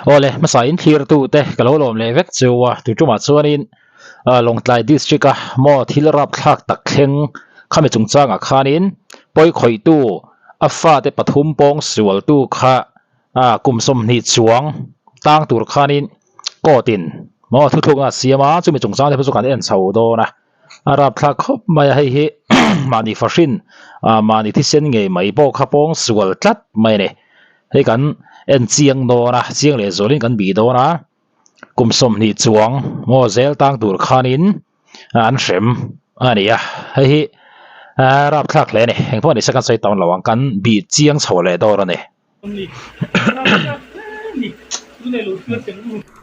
Awle hmasa in thlir tu te ka lo lawm leh vek chu a tu tumah chuanin Lawngtlai district a maw thil rapthlak tak thleng khami chungchangah khanin pawi khawih tu a fate pathum pawng sual tu kha kum 20 chuang tang tur khanin court in maw thuthlukna a siam a chumi chungchang te pawh chu kan en chho dawn a. A rapthlak khawp mai a, hei hi mahni fahrin ah mahni thisen ngei mai pawh kha pawng sual tlat mai a ni. Hei kan en chiang dawn a, chiang leh zualin kan bih dawn a, kum 20 chuang maw zel tang tur khanin an hrem a ni a, hei hi rapthlak hle a ni. Engpawh ni se kan sawi tam lo ang, kan bih chiang chho leh dawn a ni.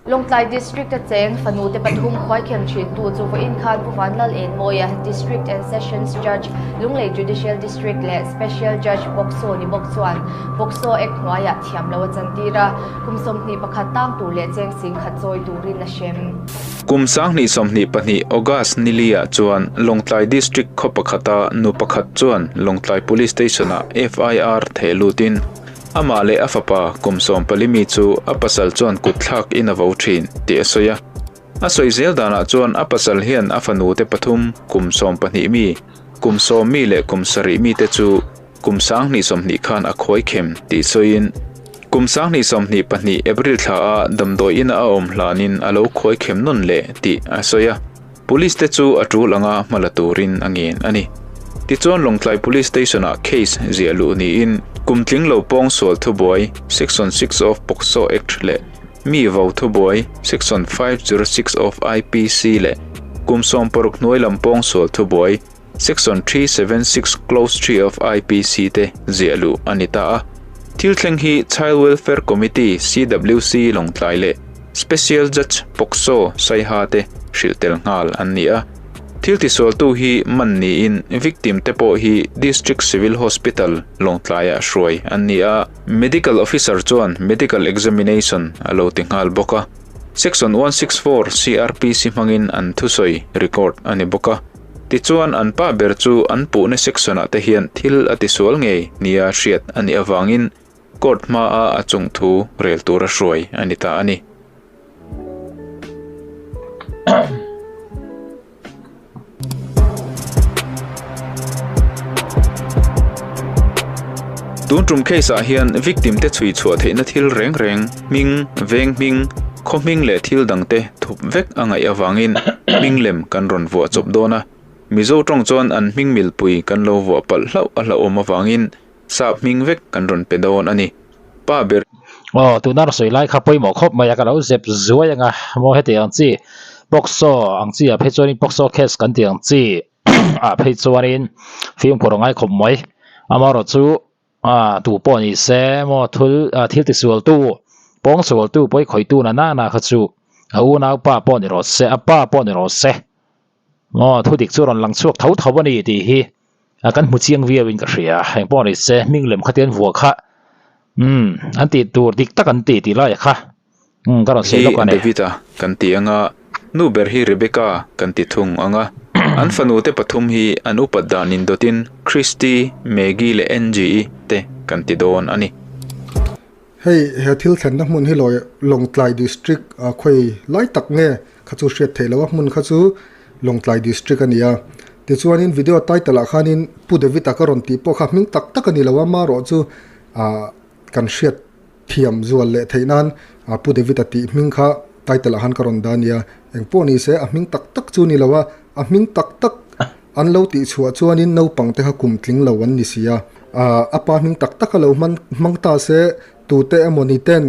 Lawngtlai District a cheng fanu te pathum khuaikhem thintu chu vawiin khan Pu Vanlal Enmawia, District and Sessions Judge, Lunglei Judicial District leh Special Judge POCSO ni bawk chuan POCSO Act hnuaiah thiam lo a chantir a, kum 21 tang tur leh cheng 10,000 chawi turin a hrem. Kum 2022 August niliah chuan Lawngtlai District khaw pakhata nu pakhat chuan Lawngtlai Police Station-ah FIR theh lutin amah leh a fapa kum 14 mi chu a pasal chuan kut thlak in a vo thin tih a sawi a. A sawi zel danah chuan a pasal hian a fanu te pathum kum 12 mi, kum 10 mi leh kum 7 mi te chu Kum 2020 khan a khawi khem tih sawiin kum 2022 April thla a damdawi ina a awm hlanin a lo khawi khem nawn leh tih a sawi a, Police te chu a tul anga hma la turin a ngen a ni. Tichuan Lawngtlai Police Station ah case ziah luh niin kum tling lo pawng sual thubuai Section 6 of POCSO Act leh mi vo thubuai Section 506 of IPC leh kum 16 hnuai lam pawng sual thubuai Section 376 Clause 3 of IPC te ziah luh a ni ta a. Thil thleng hi Child Welfare Committee, CWC, Lawngtlai leh Special Judge POCSO Saiha te hrilh tel nghal an ni a. Thil tisualtu hi man niin victim te pawh hi District Civil Hospital, Lawngtlaiah hruai an ni a. Medical Officer chuan medical examination a lo ti nghal bawk a. Section 164 CrPC hmangin an thusawi record a ni bawk a. Tichuan, an pa ber chu an puhna section-ah te hian thil a tisual ngei nia hriat a nih avangin court hmaa a chung thu rel tura hruai a ni ta a ni. Tun tum case-ah hian victim te chhui chhuah theihna thil reng reng, hming, veng hming, khaw hming leh thil dangte thup vek a ngaih avangin hming lem kan rawn vuah chawp dawn a. Mizo tawng chuan an hming milpui kan lo vuah palh hlauh a hlauhawm avangin sap hming vek kan rawn pe dawn a ni. Pa ber. Aw, tuna rawn sawi lai kha pawimawh khawp mai a, ka lo zep zuai anga maw heti ang chi POCSO ang chi ah phei chuanin POCSO case kan tih ang chi ah phei chuanin fimkhur a ngai khawp mai. Amaherawhchu A tu pawh ni se maw thul thil ti sual tu pawng sual tu pawi khawih tu na na kha chu a unau pa pawh ni rawh se a pa pawh ni rawh se maw thu dik chu rawn lang chhuak tho tho a ni tih hi a kan hmu chiang viau in ka hria eng pawh ni se hming lem kha te an vuah kha umm an tih tur dik tak an ti tih lai kha umm ka rawn sawi Hi lawk a ni. David a kan ti anga nu ber hi Rebecca kan ti thung anga an fanu te pathum hi an upat dan in dawt in Christy, Maggie leh Angie-i te kan ti dawn a ni. Hei he thil thlenna hmun hi lawi Lawngtlai District a khawi lai tak nge kha chu hriat theih loh a hmun kha chu Lawngtlai District a ni a. Tichuanin video title ah khanin Pu David-a ka rawn tih pawh kha hming tak tak a ni lo a marawh chu ah kan hriat Thiam zual leh theih nan a Pu David a tih hming kha title ah khan ka rawn dah a nia. Engpawh ni se a hming tak tak chu ni lo a, a hming tak tak an lo tih chhuah chuanin naupang te kha kum tling lo an ni si a. A pa hming tak tak a lo hman hmang ta se tute emawni ten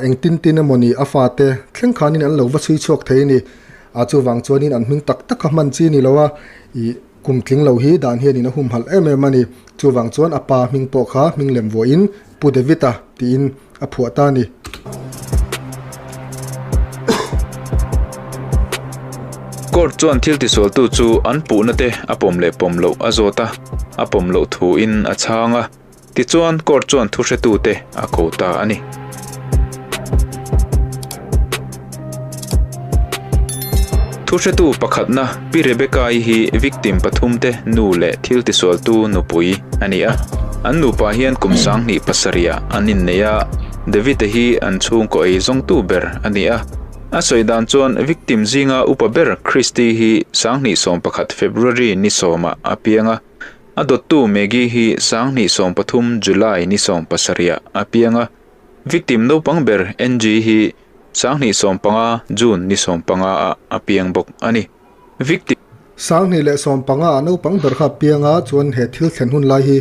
engtin tin emawni a fate thleng khanin an lo va chhui chhuak thei a ni. A chuvang chuanin an hming tak tak kha hman chi ni lo a, ih kum tling lo hi dan hianin a humhalh em em a ni. Chuvang chuan a pa hming pawh kha hming lem vuahin Pu David-a tiin a phuah ta a ni. Court chuan thil tisualtu chu an puhna te a pawm leh pawm loh a zawt a, a pawm loh thuin a chhang a. Tichuan court chuan thuhretute a ko ta a ni. Thuhretu pakhatna Pi Rebecca-i hi victim pathumte nu leh thil tisualtu nupui a ni a. An nupa hian kum 27 ah an innei a. David-a hi an chhungkaw ei zawngtu ber a ni a. A sawi dan chuan victim zinga upa ber Christy hi 2011 February ni sawmah a piang a. A dawttu Maggie hi 2013 July ni sawmpasarihah a piang a. Victim naupang ber Angie hi 2015 June ni sawmpanga ah a piang bawk a ni. Victim. 2015 ah naupang ber kha a piang a, chuan he thil thlen hun lai hi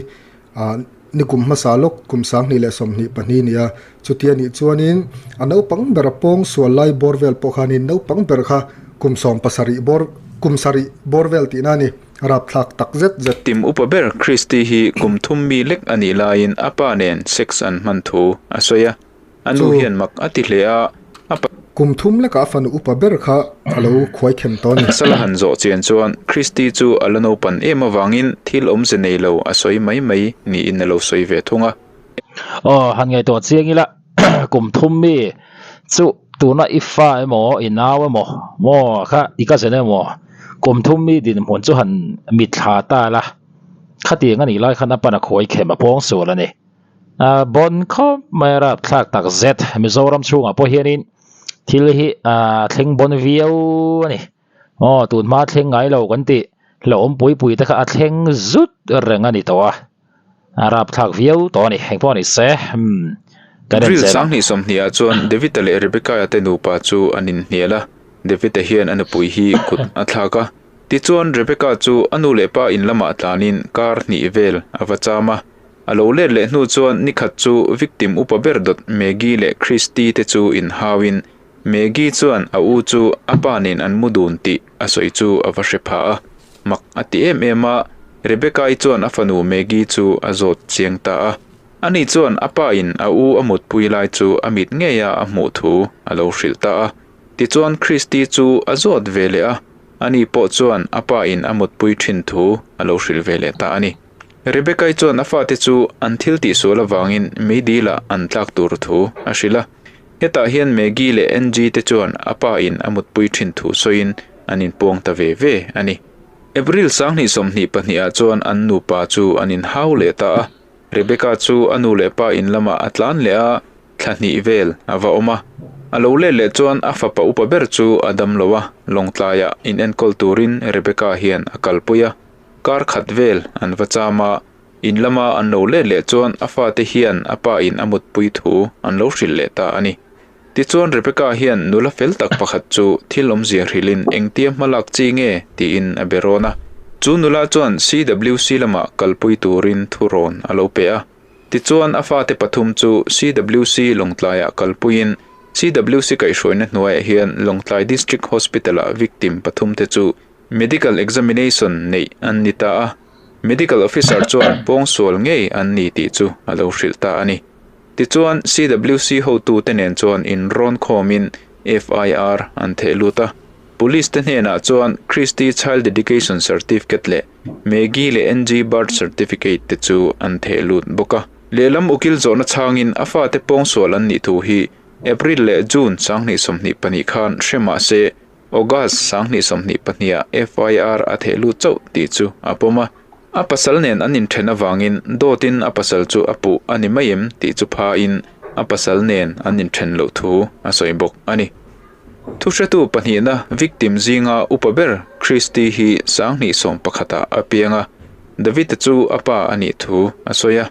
ni kum hmasa lawk kum 2024 a ni a. Chuti a nih chuanin a naupang ber a pawng sual lai bawr vel pawh khanin naupang ber kha kum 17 bawr kum sarih bawr vel tihna a ni. Rapthlak tak zet zet. Tim upa ber Christy hi kum thum mi lek a nih laiin a pa nen sex an hman thu a sawi a. A nu hian mak a ti hle a, a pa. Kum thum lekah a fanu upa ber kha a lo khuai khem tawh a ni. Pasal a han zawh chian chuan Christy chu a la naupan em avangin thil awmze nei lo a sawi mai mai niin a lo sawi ve thung a. Aw, han ngaihtuah chiang ila kum thum mi chu tuna i fa emaw i nau emaw maw kha i cousin emaw kum thum mi dinhmun chu han mitthla ta la, khatiang a nih lai khan a pan a khuai khem a pawng sual a ni. A bon khawp mai a rapthlak tak zet Mizoram chhungah pawh hianin thil hi a thleng bon viau a ni. Aw tunhma thleng ngai lo kan tih hlauhawm pui pui te kha a thleng zut reng a ni tawh a. A rapthlak viau tawh a ni engpawh ni se umm kan en April zel ang. 2020 ah chuan David-a leh Rebecca-a te nupa chu an inhnial a, David-a hian a nupui hi kut a thlak a. Tichuan Rebecca chu a nu leh pa in lamah tlanin kar hnih vel a va cham a. A lo let leh hnu chuan nikhat chu victim upa ber dawt Maggie leh Christy te chu inhauin Maggie chuan a u chu a pa nen an mu dun tih a sawi chu a va hre pha a. Mak a ti em em a, Rebecca-i chuan a fanu Maggie chu a zawt chiang ta a. Ani chuan a pa in a u a mutpui lai chu a mit ngeia a hmuh thu a lo hrilh ta a. Tichuan Christy chu a zawt ve leh a, ani pawh chuan a pa in a mutpui thin thu a lo hrilh ve leh ta a ni. Rebecca-i chuan a fate chu an thil tihsual avangin meidil-ah an tlak tur thu a hrilh a. Hetah hian Maggie leh Angie te chuan a pa in a mutpui thin thu sawiin an inpuang ta ve ve a ni. April 2022 ah chuan an nupa chu an inhau leh ta a, Rebecca chu a nu leh pa in lamah a tlan leh a, thla hnih vel a va awm a. A lo let leh chuan a fapa upa ber chu a dam lo a, Lawngtlaiah inenkawl turin Rebecca hian a kalpui a, kar khat vel an va cham a, In lama an lo let leh chuan a fate hian a pa in a mutpui thu an lo hrilh leh ta a ni. Tichuan Rebecca hian nula fel tak pakhat chu thil awmzia hrilhin engtia hma lak chi nge tiin a be rawn a. Chu nula chuan CWC lamah kalpui turin thu rawn a lo pe a. Tichuan a fate pathum chu CWC Lawngtlaiah kalpuiin CWC kaihhruaina hnuaiah hian Lawngtlai District Hospital-ah victim pathumte chu Medical examination neih an ni ta a. Medical officer chuan pawngsual ngei an ni tih chu a lo hrilh ta a ni. Tichuan, CWC hotute nen chuan inrawn khawmin FIR an theh lut a. Police te hnenah chuan Christy Child Dedication Certificate leh Maggie leh Angie Birth Certificate te chu an theh lut bawk a. Lehlam ukil zawhna chhangin a fate pawngsual an nih thu hi April leh June 2022 khan hre mah se August 2022 ah FIR a theh lut chauh tih chu a pawm a. A pasal nen an inthen avangin dawtin a pasal chu a puh a ni mai em tih chu phain a pasal nen an inthen loh thu a sawi bawk a ni. Thuhretu pahnihna victim zinga upa ber Christy hi 2011 ah a piang a, David-a chu a pa a nih thu a sawi a.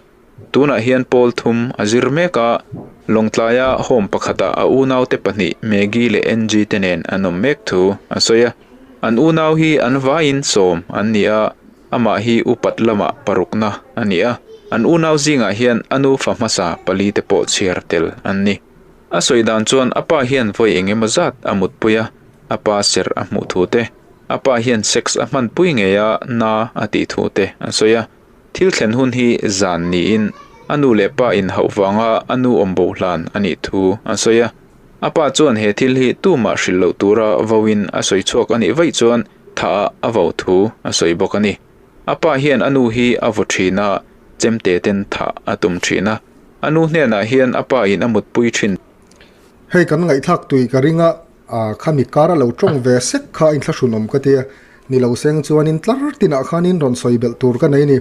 Tunah hian pawl thum a zir mek a, Lawngtlaia home pakhatah a unaute pahnih Maggie leh Angie te nen an awm mek thu a sawi a. An unau hi an vaiin sawm an ni a, amah hi upat lamah parukna a ni a. An unau zingah hian a nufa hmasa pali te pawh chhiar tel an ni. A sawi dan chuan a pa hian vawi eng emaw zat a mutpui a, a pa serh a hmuh thu te, a pa hian sex a hmanpui ngei a na a tih thu te a sawi a. Thil thlen hun hi zan niin a nu leh pa inhauh vanga a nu awm bo hlan a nih thu a sawi a. A pa chuan he thil hi tumah hrilh loh tura vauin a sawi chhuak a nih vaih chuan thah ah a vau thu a sawi bawk a ni. A pa hian a nu hi a vaw thin a, chemte ten thah a tum thin a. A nu hnenah hian a pa in a mutpui thin. Hei kan ngaihthlak tui ka ring a, Khami kar a lo tawng ve sek kha a inthlahrunawm ka tia. Ni lo seng chuanin tlar tinah khanin rawn sawi belh tur ka nei a ni.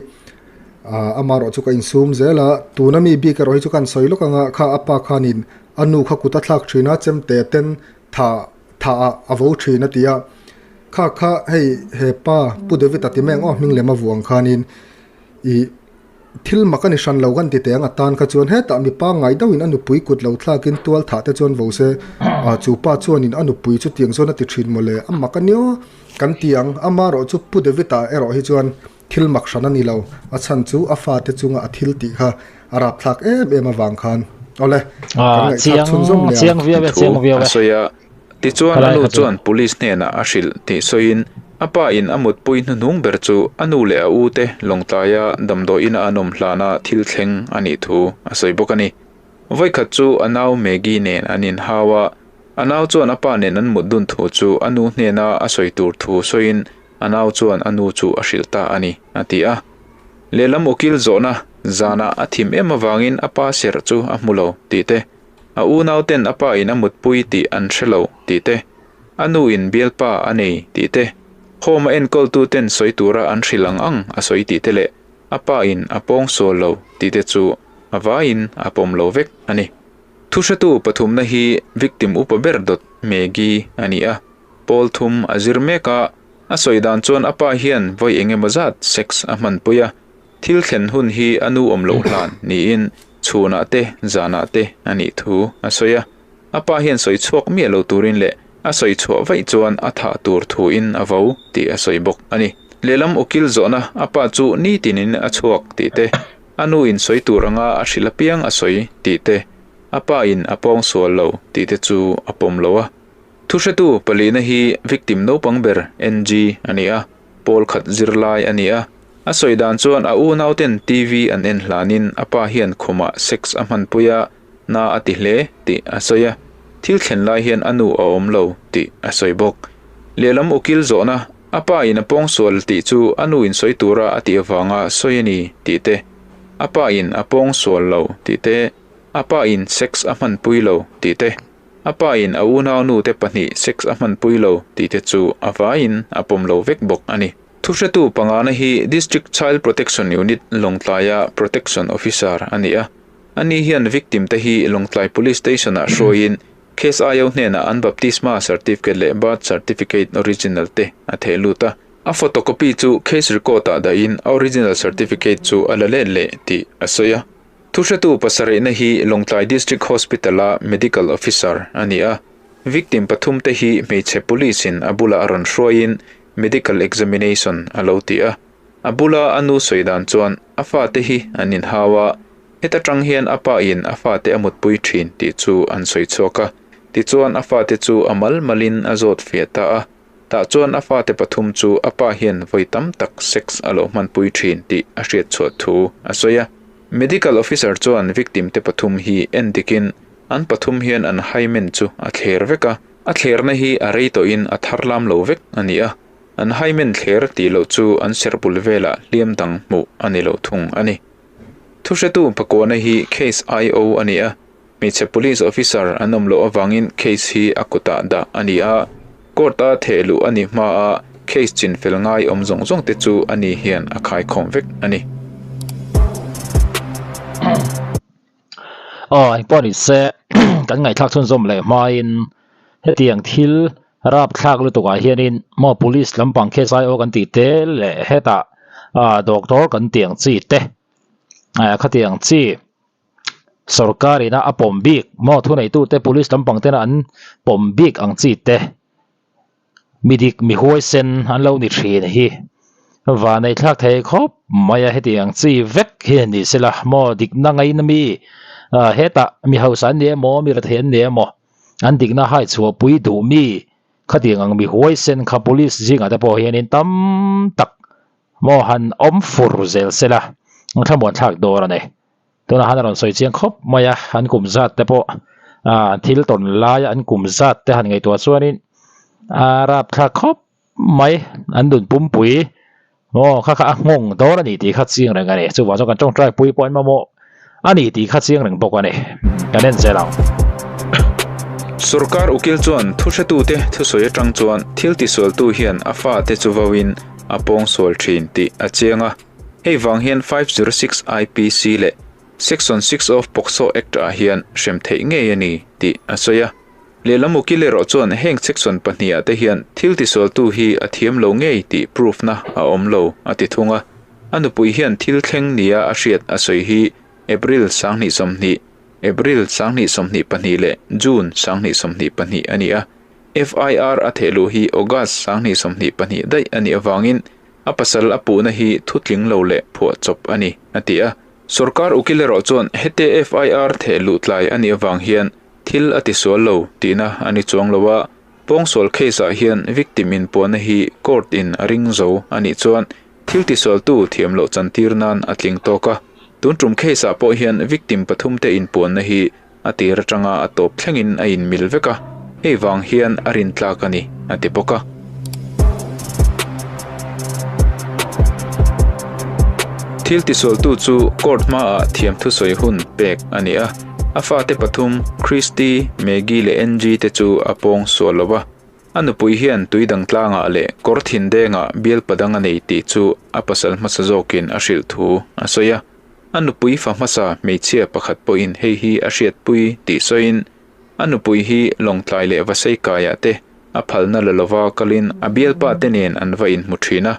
Amaherawh chu ka insum zel a, tuna mi bik erawh hi chu kan sawi lawk anga kha a pa khanin a nu kha kut a thlak thin a, chemte ten tha tha ah a vo thin a ti a, kha kha hei he pa Pu David a ti mai ang aw hming lem a vuang khanin ih thil mak a ni hran lo kan ti teh ang a tan kha chuan hetah mi pangngai deuhin a nupui kut lo thlakin tual thah te chuan vo se ah chu pa chuanin a nupui chu tiang chuan a ti thin mawle a mak a nia kan ti ang amaherawh chu Pu David ah erawh hi chuan Thil mak hran a ni lo, a chhan chu a fate chunga a thil tih kha a rapthlak em em avang khan. Awle, kan ngaihthlak chhunzawm leh ang. Thu a sawi a, tichuan a nu chuan police hnenah a hrilh tih sawiin a pa in a mutpui hnuhnung ber chu a nu leh a u te Lawngtlaia damdawiin a an awm hlana thil thleng a nih thu a sawi bawk a ni. Vawikhat chu a nau Maggie nen an inhau a, a nau chuan a pa nen an mut dun thu chu a nu hnena a sawi tur thu sawiin A nau chuan a nu chu a hrilh ta a ni, a ti a. Lehlam ukil zawhna zanah a thim em avangin a pa serh chu a hmu lo tih te, a unauten a pa in a mutpui tih an hre lo tih te, a nu in bialpa a nei tih te, home a enkawltuten sawi tura an hrilh ang ang a sawi tih te leh a pa in a pawngsual lo tih te chu a vaiin a pawm lo vek a ni. Thuhretu pathumna hi victim upa ber dawt Maggie a ni a. Pawl thum a zir mek a, a sawi dan chuan a pa hian vawi eng emaw zat sex a hmanpui a, thil thlen hun hi a nu awm loh hlan niin chhunah te zanah te a nih thu a sawi a. A pa hian sawi chhuak miah lo turin leh a sawi chhuah vaih chuan a thah tur thuin a vo tih a sawi bawk a ni. Lehlam ukil zawhna a pa chu nitinin a chhuak tih te, a nu in sawi tur anga a hrilh apiang a sawi tih te, a pa in a pawng sual lo tih te chu a pawm lo a. Thuhretu palihna hi victim naupang ber NG a ni a, pawl khat zirlai a ni a. A sawi dan chuan a unauten TV an en hlanin a pa hian khumah sex a hmanpui a, na a ti hle tih a sawi a. Thil thlen lai hian a nu a awm lo tih a sawi bawk. Lehlam ukil zawhna, a pa in a pawngsual tih chu a nu in sawi tura a tih avanga sawi a ni tih te, a pa in a pawngsual lo tih te, a pa in sex a hmanpui lo tih te, A pa in a unaunu te pahnih sex a hmanpui lo tih te chu a vaiin a pawm lo vek bawk a ni. Thuhretu pangana hi District Child Protection Unit Lawngtlaia Protection Officer a ni a. Ani hian victim te hi Lawngtlai Police Station ah hruaiin case aio hnenah an baptisma certificate leh birth certificate original te a theh lut a. A photocopy chu case record ah dahin a original certificate chu a la let leh tih a sawi a. Thuhretu pasarihna hi Lawngtlai District Hospital-a Medical Officer a ni a, victim pathumte hi hmeichhe police-in a bulah a rawn hruaiin medical examination a lo ti a. A bula a nu sawi dan chuan a fate hi an inhau a, heta tang hian a pa-in a fate a mutpui thin tih chu an sawi chhuak a, tichuan a fate chu a mal malin a zawt fiah ta a. Tah chuan a fate pathum chu a pa hian vawi tam tak sex a lo hmanpui thin tih a hriat chhuah thu a sawi a. Medical officer chuan victim te pathum hi en dikin an pathum hian an hymen chu a thler vek a, a thlerna hi a rei tawhin a thar lam lo vek a ni a, an hymen thler tih loh chu an serh bul velah hliam dang hmuh a ni lo thung a ni. Thuhretu pakuahna hi case IO a ni a. Hmeichhe police officer an awm loh avangin case hi a kutah dah a ni a, court a theh luh a nih hma a case chin fel ngai awm zawng zawng te chu a ni hian a khaikhawm vek a ni. Aw engpawh ni se kan ngaihthlak chhunzawm leh hmain hetiang thil rapthlak lutuk ah hianin maw police lampang case ai aw kan tih te leh hetah ah doctor kan tih ang chi te khatiang chi Sorkar ina a pawm bik maw thuneitute police lampang tena an pawm bik ang chi te mi dik mi huaisen an lo ni thin hi vanei thlak thei khawp mai a heti ang chi vek hi ni sela maw dikna ngaina mi hetah mi hausa an ni emaw mi rethei an ni emaw an dikna hai chhuah pui duh mi khatiang ang mi huaisen kha police zingah te pawh hianin tam tak maw han awm fur zel sela thlamuan thlak dawn a ni. Tunah han a rawn sawi chiang khawp mai a, an kum zat te pawh ah thil tawn laia an kum zat te han ngaihtuah chuanin a rapthlak khawp mai an nun pumpui aw kha kha a nghawng dawn a ni tih kha chiang reng a ni. Chuvang chuan kan tawngtai pui pawh an mamawh a ni tih kha chiang reng bawk a ni. Kan en zel ang. Sorkar ukil chuan thuhretute thusawi atang chuan thil tisualtu hian a fate chu vauin a pawngsual thin tih a chiang a. Hei vang hian 506 IPC leh Section 6 of POCSO Act ah hian hrem theih ngei a ni tih a sawi a. Lehlam ukil erawh chuan heng section pahnihah te hian thil tisualtu hi a thiam lo ngei tih proof na a awm lo a ti thung a. A nupui hian thil thleng nia a hriat a sawi hi April 2020, April 2022 leh June 2022 a ni a. FIR a thehluh hi August 2022 daih a nih avangin a pasal a puhna hi thutling lo leh phuahchawp a ni, a ti a. Sorkar ukil erawh chuan hete FIR thehluh tlai a nih avang hian thil a tisual lo tihna a ni chuang lo a, pawngsual case ah hian victim inpuahna hi court in a ring zo a nih chuan thil tisualtu thiam loh chantir nan a tling tawk a. Tun tum case ah pawh hian victim pathumte inpuanna hi a tir atanga a tawp thlengin a inmil vek a, hei vang hian a rintlak a ni, a ti bawk a. Thil tisualtu chu court hmaah thiam thusawi hun pek a ni a, a fate pathum Christy, Maggie leh Angie te chu a pawng sual lo va, a nupui hian tui dang tlangah leh kawr thin dengah bialpa dang a nei tih chu a pasal hmasa zawkin a hrilh thu a sawi a. A nupui fa hmasa hmeichhia pakhat pawhin hei hi a hriatpui tih sawiin a nupui hi Lawngtlai leh Vaseikaiah te a phalna la lova kalin a bialpa te nen an va inhmu thin a,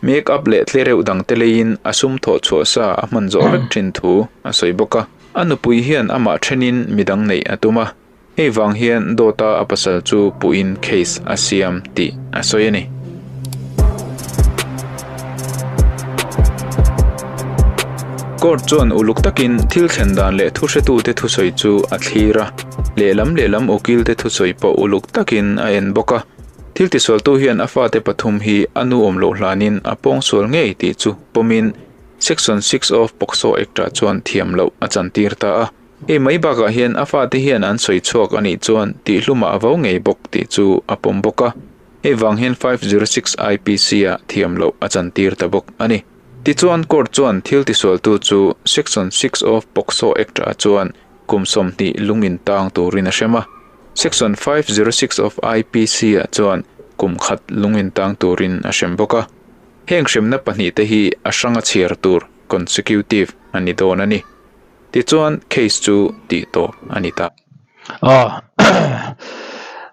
make up leh tlereuh dang te leiin a sum thawh chhuah sa a hman zawh vek thin thu a sawi bawk a. A nupui hian amah thenin midang neih a tum a. Hei vang hian dawta a pasal chu puhin case a siam tih a sawi a ni. Court chuan uluk takin thil thlen dan leh thuhretute thusawi chu a thlir a, lehlam lehlam ukilte thusawi pawh uluk takin a en bawk a. Thil tisualtu hian a fate pathum hi a nu awm loh hlanin a pawngsual ngei tih chu pawmin Section 6 of POCSO Act-ah chuan thiam loh a chantir ta a. Hei mai bakah hian a fate hian an sawi chhuak a nih chuan tihhlumah a vo ngei bawk tih chu a pawm bawk a, hei vang hian 506 IPC ah thiam loh a chantir ta bawk a ni. Tichuan court chuan thil tisualtu chu Section 6 of POCSO Act ah chuan kum 20 lung intang turin a hrem a, Section 506 of IPC ah chuan kum khat lung intang turin a hrem bawk a. Heng hremna pahnihte hi a hranga chhiar tur, consecutive, a ni dawn a ni. Tichuan case chu tih tawp a ni ta. Aw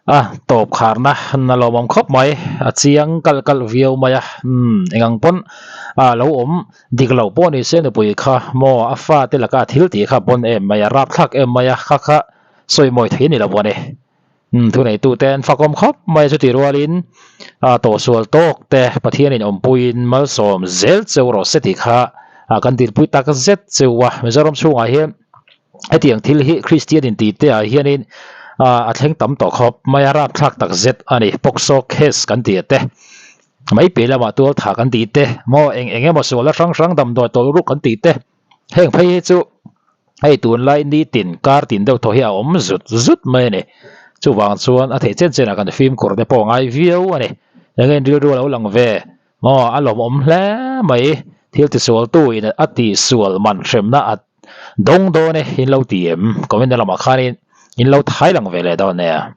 a tawp kharna na lawmawm khawp mai a chiang kalh kalh viau mai a umm engang pawn a lo awm dik loh pawh ni se nupui kha maw a fate laka thil tih kha pawn em mai a rapthlak em mai a kha kha sawi mawi thei a ni lo pawh a ni. Umm thuneitute an fakawm khawp mai a chutih rualin a tawhsual tawk te Pathianin awmpuiin malsawm zel cheu rawh se tih kha kan dilpui tak zet cheu a. Mizoram chhungah hian hetiang thil hi Kristian intih te ah hianin a thleng tam tawh khawp mai a, rapthlak tak zet a ni. Pawksaw case kan tih te, mai piah lamah tualtha kan tih te, maw eng eng emaw sualna hrang hrang damdawi tawlh ruk kan tih te, heng phei hi chu Hei tunlai nitin kar tin deuh thaw hi a awm zut zut mai a ni. Chuvang chuan a theih chen chenah kan fimkhur te pawh a ngai viau a ni. Enge in rilru a lo lang ve maw a lawmawm hle mai. Thil tisualtu in a tihsual man hremna a dawng dawn e in lo ti em? Comment na lamah khanin in lo thai lang ve leh dawn nia.